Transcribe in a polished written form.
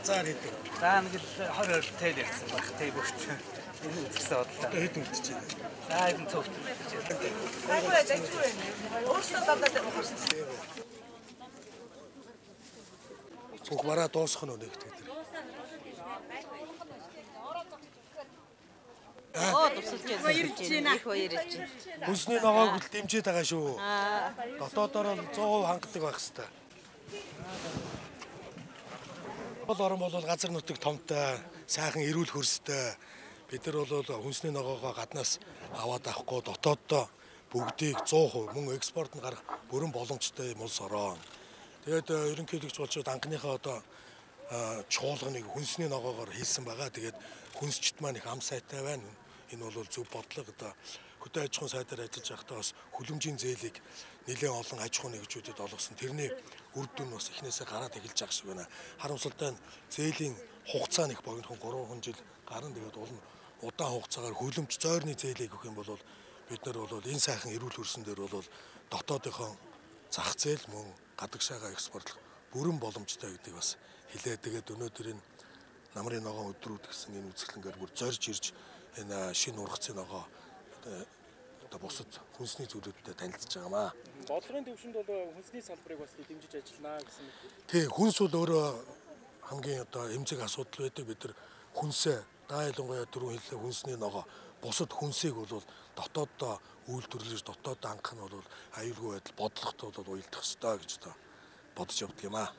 Хазаар хийдэг. За нэг л 20 20 тэл ярьсан байх тий бүгд. Энэ үзсэн бодлоо. Одоо хэд үлдэж байна? За энэ цөвт үлдэж байна. Айгүй айгүй байна. Өөрсдөө дандаа ухарсан. Бүх бараа дуусах нь өнөөх гэдэг. Оо тусалж байна. Их баяр ирж байна. Хүнсний ногоог л дэмжиж байгаа шүү. Дотоодоор 100% хангадаг байх хэвээр. Монгол орн бол газар нутаг томтой, сайхан эрүүл хөрстэй. Бид нар бол хүнсний ногоогоо гаднаас аваад авахгүй дотооддоо бүгдийг 100% мөн экспорт нь гарах бүрэн боломжтой юм улс орон. Тэгээд ерөнхийлөгч болж анхныхаа одоо чуулганыг хүнсний ногоогоор хийсэн байгаа. Тэгээд хүнсчд маань их ам сайтай байна. Энэ бол зөв бодлого. Одоо хөдөө аж ахуйн сайдаар ажиллаж байхдаа бас хүлэмжийн зээлийг нэлээд олон аж ахуйн нэгжүүдэд олгосон. Тэрний үр дүн бас эхнээсээ гараад эхэлж байгаа шиг байна. Харамсалтай нь зээлийн хугацаа нь их богинохон 3 жил гарan. Тэгээд улам удаан хугацаагаар хүлэмж зойрны зээлийг өгөх юм бол бид нар бол энэ сайхан эрүүл хөрсөн дээр бол дотоодынхоо зах зээл мөн гадагшаага экспортлох бүрэн боломжтой гэдгийг бас хэлээд, тэгээд өнөөдөр энэ намрын ногоон өдрүүд гэсэн энэ үзэсгэлэнгээр бүр зорж ирж энэ шинэ ургацын ногоо одоо бусад хүнсний зүйлүүдтэй танилцж байгаамаа. Бодлогын төвшөнд бол хүнсний салбарыг бас дэмжиж ажиллана гэсэн мэт. Тий, хүнс бол өөрөө хамгийн одоо эмзэг асуудал байдаг. Бид нар хүнсээ даа ялангуяа түрүүн хэллээ хүнсний ногоо бусад хүнсийг бол дотооддоо үйлдвэрлэж дотооддоо хангах нь бол аюулгүй байдал бодлоготой бол уялдах ёстой гэж одоо бодож явдаг юм аа.